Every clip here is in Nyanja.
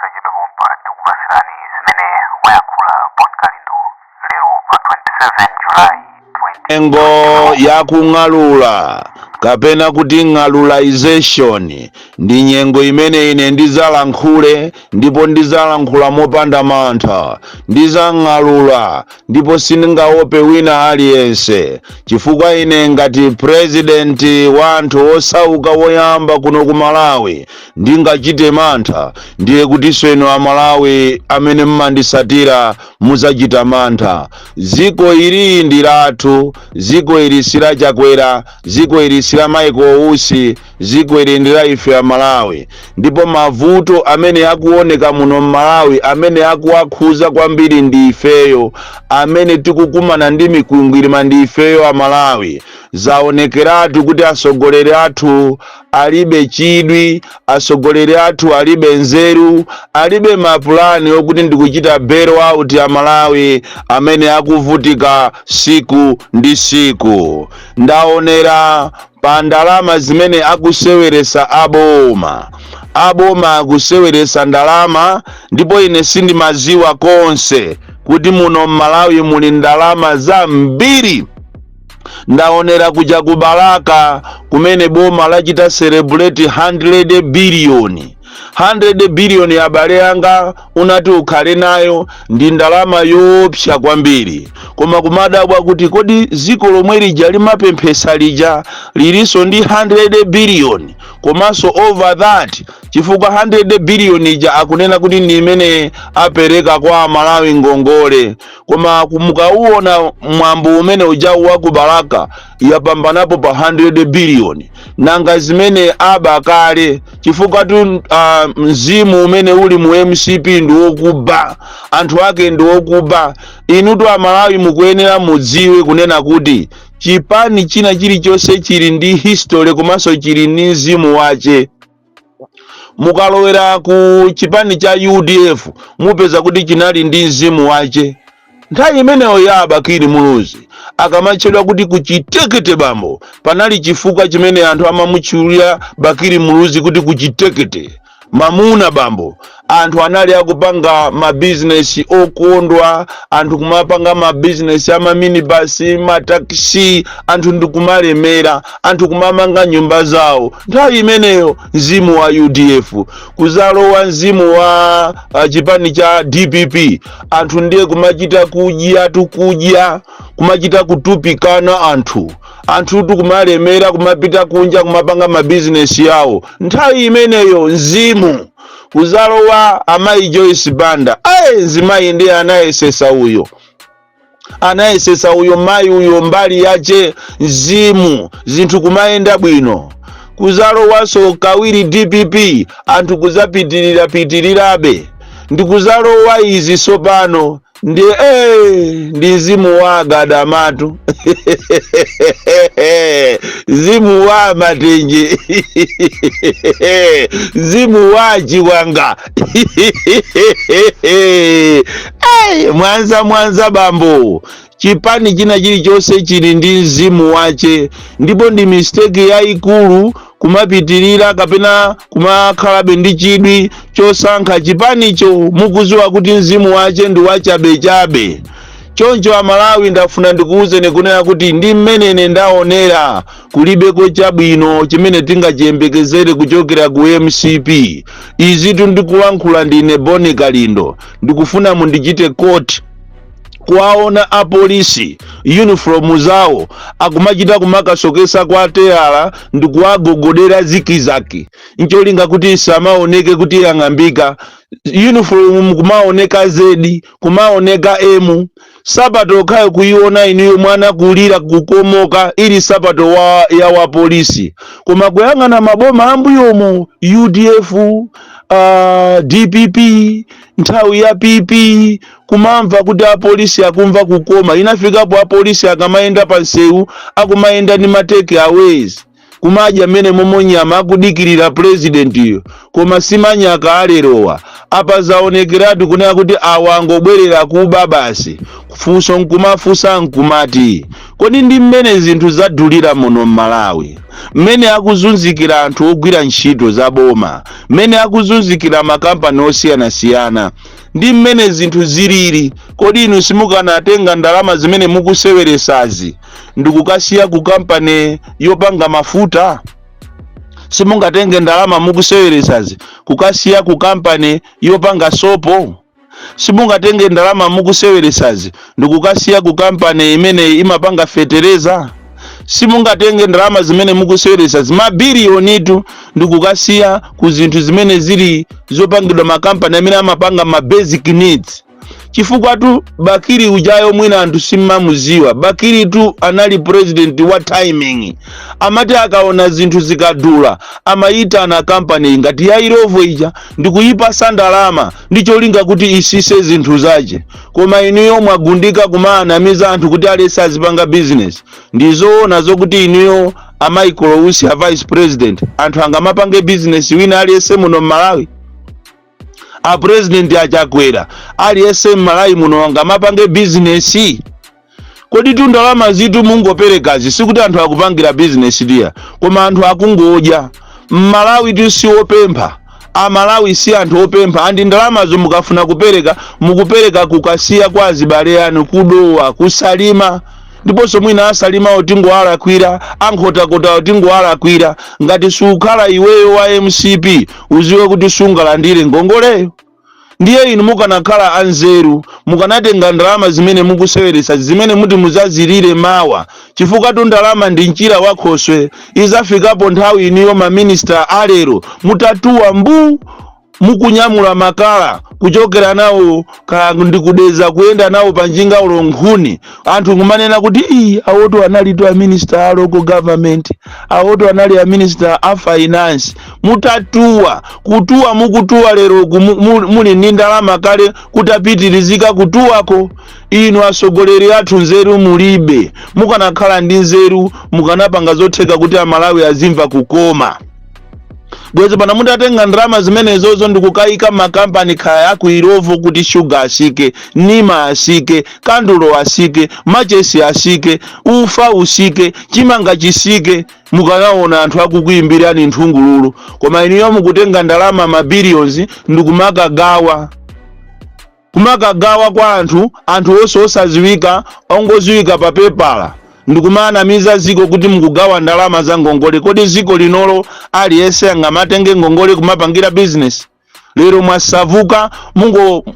Posachedwa pompa tikupasirani zimene wayankhula Bon Kalindo lero pa 27 July 20. Nyengo yakung'alula kapena kuti ng'alulization ndi nyengo imene ine ndizalankhule, ndipo ndizalankhula mopanda mantha. Ndizang'alula ndipo sindingaope wina aliyense, chifukwa ine ngati purezidenti wa anthu osauka woyamba kuno ku Malawi ndingachite mantha, ndiye kutinso inu Amalawi amene mmandisatira muzachita mantha. Ziko ili ndi lathu. Ziko ili si Chakwera, ziko ili si la Michael Usi, ziko ili ndi la ife Amalawi. Ndipo mavuto amene akuoneka muno mMalawi, amene akuwakhuza kwambiri ndi ifeyo, amene tikukumana ndi mikwingwirima ndi ifeyo Amalawi. Zaonekeratu kuti atsogoleri athu alibe chidwi, atsogoleri athu alibe nzeru, alibe mapulani okuti ndikuchita bail out Amalawi amene akuvutika siku ndi siku. Ndaonera pa ndalama zimene akuseweresa aboma. Aboma akuseweresa ndalama, ndipo ine sindimaziwa konse kuti muno mMalawi muli ndalama zambiri. Ndaonera kuja ku Balaka kumene boma lachita celebrate 100 billion. 100 billion, abale anga, unati ukhale nayo ndi ndalama yoopsa kwambiri. Koma kumadabwa kuti kodi ziko lomwe lija limapemphesa lija lilinso ndi 100 billion komanso over that? Chifukwa 100 billion ija akunena kuti ndi imene apereka kwa Amalawi ngongole, koma mukauona mwambo umene ujawu wa ku Balaka, yapambanapo pa 100 billion. Nanga zimene aba kale? Chifukwa tu mzimu umene uli mu MCP ndi wokuba, anthu ake ndi wokuba. Inutu Amalawi mukuyenera mudziwe kunena kuti chipani china chilichonse chili ndi history komanso chili ndi mzimu wache. Mukalowera ku chipani cha UDF, mupeza kuti chinali ndi mzimu wache. Nthawi imeneyo ya Bakili Muluzi, akamatchedwa kuti kuchitekete bambo, panali chifukwa chimene anthu amamutchulira Bakili Muluzi kuti kuchitekete mamuna bambo. Anthu anali akupanga mabizinesi okondwa, anthu kumapanga mabizinesi amaminibasi, matakisi, anthu ndikumalemera, anthu kumamanga nyumba zawo. Nthawi imeneyo mzimu wa UDF. Kuzalowa mzimu wa chipani cha DPP, anthu ndiye kumachita kudya tukudya, kumachita kutupikana anthu, anthutu kumalemera, kumapita kunja kumapanga mabizinesi yawo. Nthawi imeneyo mzimu. Kuzalowa amayi Joyce Banda, ayi, mzimayi ndiye anayesesa uyo, anayesesa uyo mayi uyo, mbali yache mzimu, zinthu kumayenda bwino. Kuzalowanso kawiri DPP, anthu kuzapitirira pitirirabe. Ndikuzalowa izi sopano ndi ndi mzimu wa agadamatu, mzimu wa matenje, mzimu wa chiwanga. Hey, mwanza mwanza bambo. Chipani china chilichonse chili ndi mzimu wache, ndipo ndi mistake yayikulu kumapitirira kapena kumakhalabe ndi chidwi chosankha chipanicho mukuziwa kuti mzimu wache ndi wachabechabe. Choncho Amalawi, ndafuna ndikuwuzeni kunena kuti ndi mmene ndaonera, kulibeko chabwino chimene tingachiyembekezere kuchokera ku MCP. Izitu ndikulankhula ndine Boni Kalindo. Ndikufuna mundichite quote. Kuwaona apolisi uniform zawo akumachita kumakasokesa kwa teyala ndikuwagogodera zikizaki, ncholinga kuti samaoneke kuti yang'ambika uniform, kumaoneka zedi, kumaoneka emu. Sapato okhayo kuiona inuyo, mwana kulira kukomoka, ili sapato ya wapolisi. Koma kuyang'ana maboma ambuyomo, UDF, DPP, nthawi ya PP, kumamva kuti apolisi akumva kukoma. Inafikapo apolisi akamayenda pa nsewu akumayenda ndi ma take aways, kumadya mmene momwe nyama, akudikirira president iyo. Koma simanyaka alerowa. Apa zaonekeratu kunena kuti awa angobwerera kuba basi. Funso nkumafunsa nkumati, kodi ndi mmene zinthu zadulira muno m'Malawi, mmene akuzunzikira anthu ogwira ntchito za boma, mmene akuzunzikira makampani osiyanasiyana, ndi mmene zinthu zilili, kodi inu simukanatenga ndalama zimene mukuseweresazi ndikukasiya ku kampani yopanga mafuta? Simungatenge ndalama mukuseweresazi kukasiya ku kampani yopanga sopo? Simungatenge ndalama mukuseweresazi ndikukasiya ku kampani imene imapanga fetereza? Simungatenge ndalama zimene mukuseweresazi, mabiliyonitu, ndikukasiya ku zinthu zimene zili zopangidwa makampani amene amapanga ma basic needs? Chifukwa tu Bakili ujayo mwina anthu simmamuziwa. Bakili tu anali president wa timing. Amati akaona zinthu zikadula, amayitana kampani ngati ya Illovo ija ndikuyipasa ndalama ndi cholinga kuti isise zinthu zache. Koma inuyo mwagundika kumaanamiza anthu kuti alese azipanga business. Ndizoona zokuti inuyo a Michael Usi, a vice president, anthu angamapange business wina aliyense muno m'Malawi? A president Achakwera, aliyense m'Malawi muno angamapange bizinesi? Kodi tu ndalama zitu mungoperekazi, sikuti anthu akupangira bizinesi tiya, koma anthu akungodya. Mmalawi tu si opempha. Amalawi si anthu opempha. And ndalamazo mukafuna kupereka, mukupereka kukasiya kwa azibale anu kuDowa, kuSalima. Ndiponso mwina aSalimawo tingoalakwira, aNkhotakotawo tingoalakwira. Ngati sukhala iweyo wa MCP, uziwe kuti sungalandire ngongoleyo. Ndiye inu mukanakhala anzeru, mukanatenga ndalama zimene mukuseweretsa, zimene muti muzazilire mawa, chifukwa tu ndalama ndi mchira wakhoswe. Izafikapo nthawi iniyo maminista alero mutatuwa mbu, mukunyamula makala kuchokera nawo ka ndikudeza, kuyenda nawo pa njinga ulo nkhuni, anthu kumanena kuti, "Ii, awoto analitu a minister a local government, awoto anali a minister a finance." Mutatuwa, kutuwa mukutuwa lero, muli ndi ndalama kale, kutapitirizika kutuwako. Inu atsogoleri athu, nzeru mulibe. Mukanakhala ndi nzeru, mukanapanga zotheka kuti Amalawi azimva kukoma. Bwezi pano mutatenga ndalama zimenezozo ndikukayika makampani khaya aku Illovo kuti shuga asike, nima asike, kandulo asike, machesi asike, ufa usike, chimanga chisike, mukanaona anthu akukuyimbirani nthungululu. Koma inuyo mukutenga ndalama ma billions ndikumakagawa, kumakagawa kwa anthu, anthu onse osaziwika, ongoziwika pa pepala, ndikumanamiza ziko kuti mukugawa ndalama za ngongole. Kodi ziko linolo aliyense angamatenge ngongole kumapangira business? Lero mwasavuka,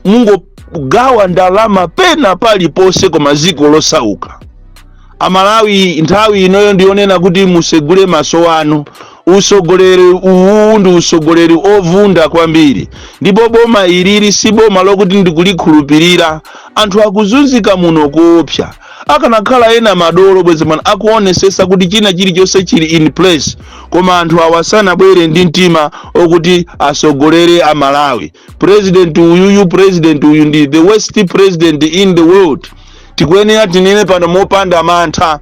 mungogawa ndalama pena paliponse, koma ziko losauka. Amalawi, nthawi inoyo ndionena kuti musegule maso anu. Usogoleri uwu ndi usogoleri ovunda kwambiri, ndipo boma ilili si boma lokuti ndikulikhulupirira. Anthu akuzunzika muno kuopsa. Akanakhala ena madolo, bwezi pano akuonesesa kuti china chilichonse chili in place. Koma anthu awa sanabwere ndi mtima okuti asogolere Amalawi. President uyuyu, president uyu ndi the worst president in the world. Tikuyenera tinene pano mopanda mantha.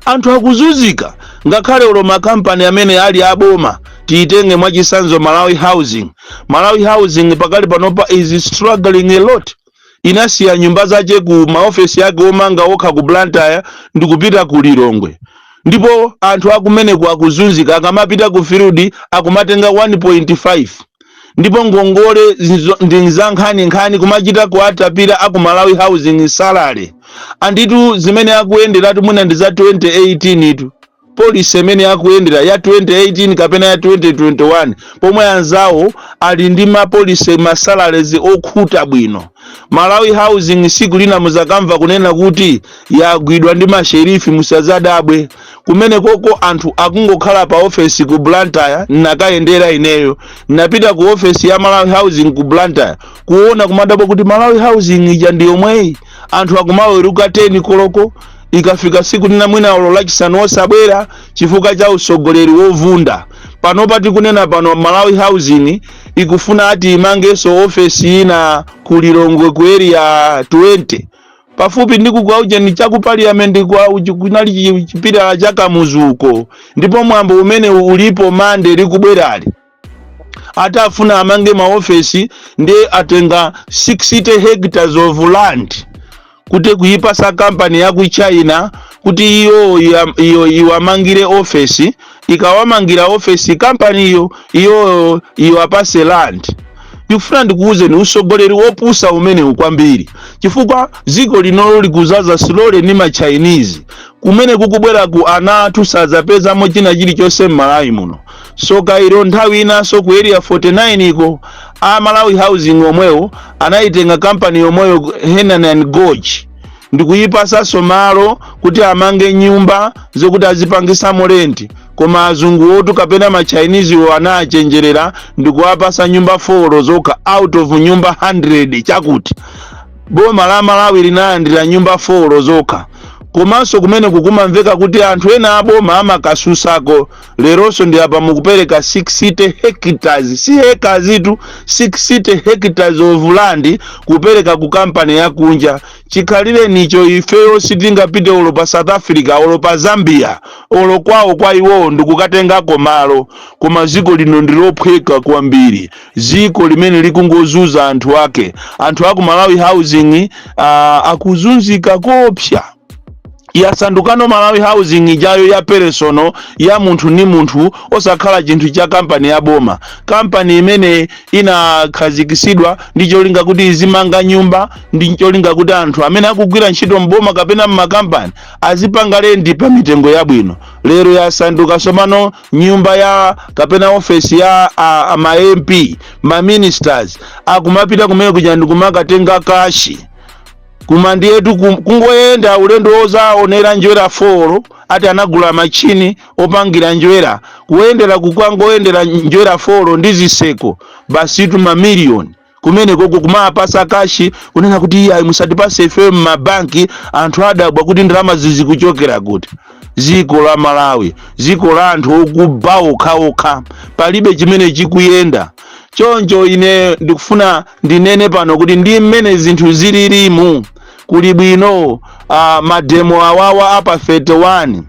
Anthu akuzunzika. Ngakhale ulo makampani amene ali aboma, tiyitenge mwachisanzo Malawi Housing. Malawi Housing pakali panopa is struggling a lot. Inasiya nyumba zache ku maofesi ake omanga okha ku Blantyre ndikupita ku Lilongwe, ndipo anthu akumeneku akuzunzika. Akamapita ku field akumatenga 1.5, ndipo ngongole ndi za nkhaninkhani, kumachita kuatapira aku Malawi Housing salary. Anditu zimene akuyenderatu mwina ndi za 2018 itu, policy imene akuyendera ya 2018 kapena ya 2021, pomwe anzawo ali ndi ma policy, ma salaries okhuta bwino. Malawi Housing, siku lina muzakamva kunena kuti yagwidwa ndi masherifi, musazadabwe. Kumene koko anthu akungokhala pa ofesi ku Blantyre. Nakayendera ineyo, napita ku ofesi ya Malawi Housing ku Blantyre kuona, kumadabwa kuti Malawi Housing ija ndi yomweyi. Anthu akumaweruka 10 koloko, ikafika siku lina mwina olo Lachisanu osabwera chifukwa cha usogoleri wovunda. Panopa tikunena pano, Malawi Housing ikufuna ati imangenso ofesi ina ku Lilongwe, ku Area 20, pafupi ndi kukaucheni cha ku parliament, kwa kunali chipilala cha Kamuzuko. Ndipo mwambo umene ulipo Mande likubwerali. Ati afuna amange maofesi, ndi atenga 60 hectares of land kuti kuyipasa kampani ya ku China kuti iyo iwamangire ofesi. Ikawamangira ofesi kampani iyo, iyo iwapase land. Ndikufuna ndikuwuzeni, usogoleri wopusa umenewu kwambiri, chifukwa dziko linolo likuzaza slowly ndi ma Chinese. Kumene kukubwera ku ana athu sadzapezamo china chilichonse m'Malawi muno. Soka ilo, nthawi inanso ku Area 49 iko, a Malawi Housing omwewo anayitenga kampani yomweyo, Henan and Gorge, ndikuyipasanso malo kuti amange nyumba zokuti azipangisamo rent. Koma azungu otu kapena ma Chinese wo anachenjerera ndikuwapasa nyumba 4 zokha out of nyumba 100. Chakuti boma la Malawi linalandira nyumba 4 zokha. Komanso kumene kukumamveka kuti anthu ena aboma amakasusako. Leronso ndi apa mukupereka 60 hectares, si acres tu, 60 hectares of land kupereka ku kampani yakunja. Chikhalire nicho ifeyo sitingapite olo pa South Africa, olo pa Zambia, olo kwawo kwa iwowo ndikukatengako malo. Koma dziko lino ndilophweka kwambiri, dziko limene likungozuza anthu ake. Anthu aku Malawi Housing akuzunzika kopsa. Yasandukano Malawi Housing ijayo ya personal, ya munthu ndi munthu, osakhala chinthu cha kampani ya boma. Kampani imene inakhazikisidwa ndi cholinga kuti izimanga nyumba, ndi cholinga kuti anthu amene akugwira ntchito mboma kapena mmakampani azipanga rent pa mitengo yabwino, lero yasanduka somano nyumba ya kapena ofesi ya ma MP, ma ministers. Akumapita kumene kuja ndikumakatenga cash. Koma ndiyetu kungoyenda ulendo wozaonera Njwera 4, ati anagula machini opangira njwera, kuyendera kukwangoyendera Njwera 4 ndi ziseko basitu, mamiliyoni kumene koko kumapasa cash, kunena kuti iyayi, musatipase ife mmabanki. Anthu adabwa kuti ndalama zizikuchokera kuti. Dziko la Malawi, dziko la anthu okuba okhaokha, palibe chimene chikuyenda. Choncho ine ndikufuna ndinene pano kuti ndi mmene zinthu zililimu, kuli bwino mademo awawa apa 31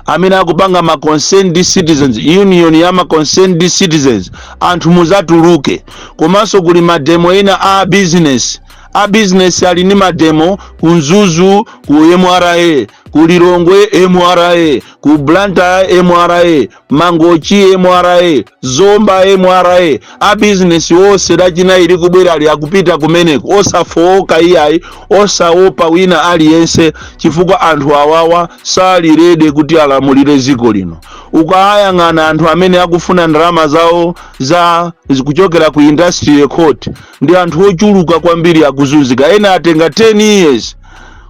amene akupanga ma Concerned Citizens Union, ya ma Concerned Citizens, anthu muzatuluke. Komanso kuli mademo ena a business. A business ali ndi mademo ku Mzuzu ku MRA, ku Lilongwe MRA, ku Blantyre MRA, Mangochi MRA, Zomba MRA. A business onse Lachinayi likubwera ali akupita kumeneko, osafowoka iyayi, osaopa wina aliyense, chifukwa anthu awawa sali ready kuti alamulire dziko lino. Ukayang'ana anthu amene akufuna ndalama zawo za kuchokera ku Industrial Court ndi anthu ochuluka kwambiri, akuzunzika. Ena atenga 10 years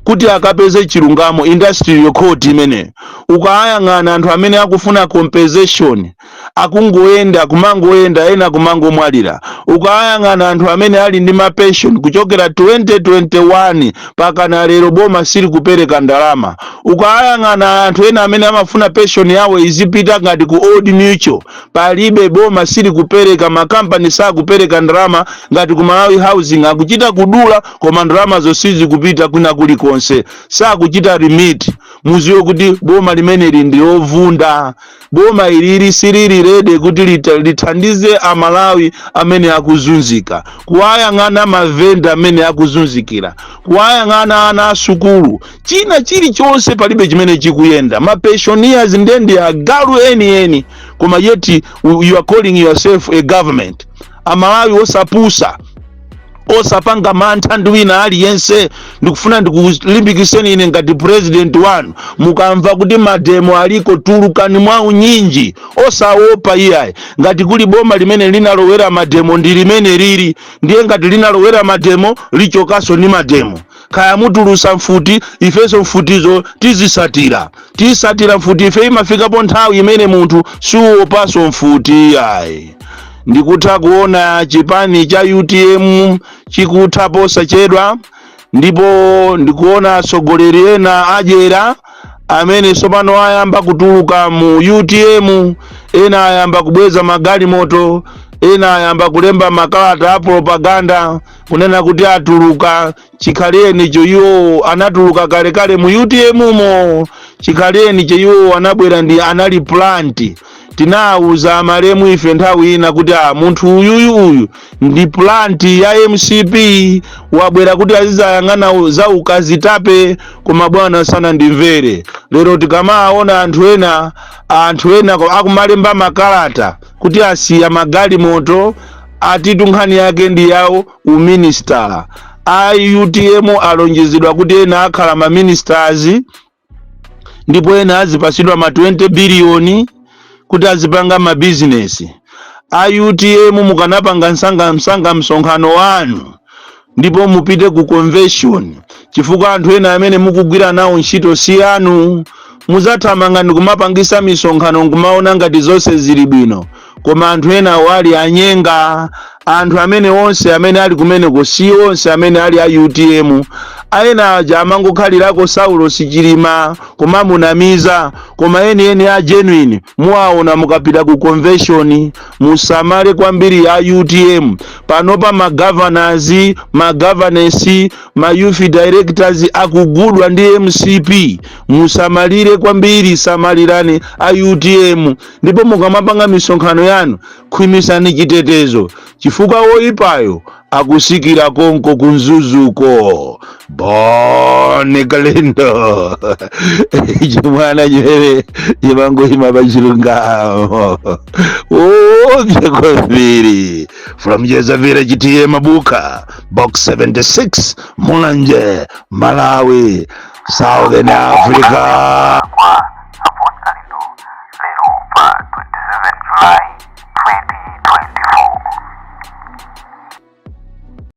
kuti akapeze chilungamo, Industrial Court imene. Ukayang'ana anthu amene akufuna compensation, akungoyenda, kumangoyenda, ena kumangomwalira. Ukayang'ana anthu amene ali ndi mapension kuchokera 2021 pakana lero, boma sili kupereka ndalama. Ukayang'ana anthu ena amene amafuna pension yawo izipita ngati ku Old Mutual, palibe, boma sili kupereka, makampani sakupereka ndalama. Ngati ku Malawi Housing akuchita kudula, koma ndalamazo sizikupita kwina kulikonse, sakuchita remit. Muziwe kuti boma limeneli ndi lovunda. Boma ilili silili ready kuti lithandize Amalawi amene akuzunzika. Kuwayang'ana mavenda amene akuzunzikira, kuwayang'ana ana asukulu, china chilichonse palibe chimene chikuyenda. Mapensioners ndendi agalu enieni, koma yet you are calling yourself a government. Amalawi osapusa, osapanga mantha ndi wina aliyense. Ndikufuna ndikulimbikiseni ine ngati president wanu, mukamva kuti mademo aliko, tulukani mwa unyinji, osaopa iyayi. Ngati kuli boma limene linalowera mademo, ndi limene lili. Ndiye ngati linalowera mademo, lichokanso ndi mademo. Kaya mutulusa mfuti, ifenso mfutizo tizisatira, tisatira mfuti ife. Imafikapo nthawi imene munthu siuopanso mfuti iyayi. Ndikutha kuona chipani cha UTM chikutha posachedwa, ndipo ndikuona atsogoleri ena adyera amene tsopano ayamba kutuluka mu UTM. Ena ayamba kubweza magalimoto, ena ayamba kulemba makalata a propaganda kunena kuti atuluka. Chikhalenicho iwo anatuluka kalekale mu UTM mo. Chikhaleni cheiwo anabwera ndi anali plant. Tinawuza amalemu ife nthawi ina kuti a munthu uyuyu uyu ndi plant ya MCP, wabwera kuti azizayang'ana za ukazitape, koma bwana sanandimvere. Lero tikamaona anthu ena akumalemba makalata kuti asiya magalimoto, atitu nkhani yake ndi yawo uministala. A UTM alonjezedwa kuti ena akhala ma ministers, ndipo ena azipasidwa ma 20 biliyoni kuti azipanga mabizinesi. A UTM, mukanapanga msanga msanga msonkhano wanu ndipo mupite ku convention, chifukwa anthu ena amene mukugwira nawo ntchito si anu. Muzathamanga ndikumapangisa misonkhano nkumaona ngati zonse zili bwino, koma anthu ena wali anyenga. Anthu amene onse amene ali kumeneko si onse amene ali a UTM. Aena aja amangokhalirako Saulo Sichilima kumamunamiza, koma enieni a genuine muwaona mukapita ku convention. Musamale kwambiri a UTM. Panopa ma governors, ma governess, ma youth directors akugudwa ndi MCP. Musamalire kwambiri, samalirani a UTM, ndipo mukamapanga misonkhano yanu khwimisani chitetezo, chifukwa woyipayo akusikira konko kunzuzuko. Bon Kalindo, chimwana chimene chimangoyima pachilungamo upye kwambiri, from Jeza Village, T/A Mabuka, Box 76, Mulanje, Malawi, Southern Africa. Kwa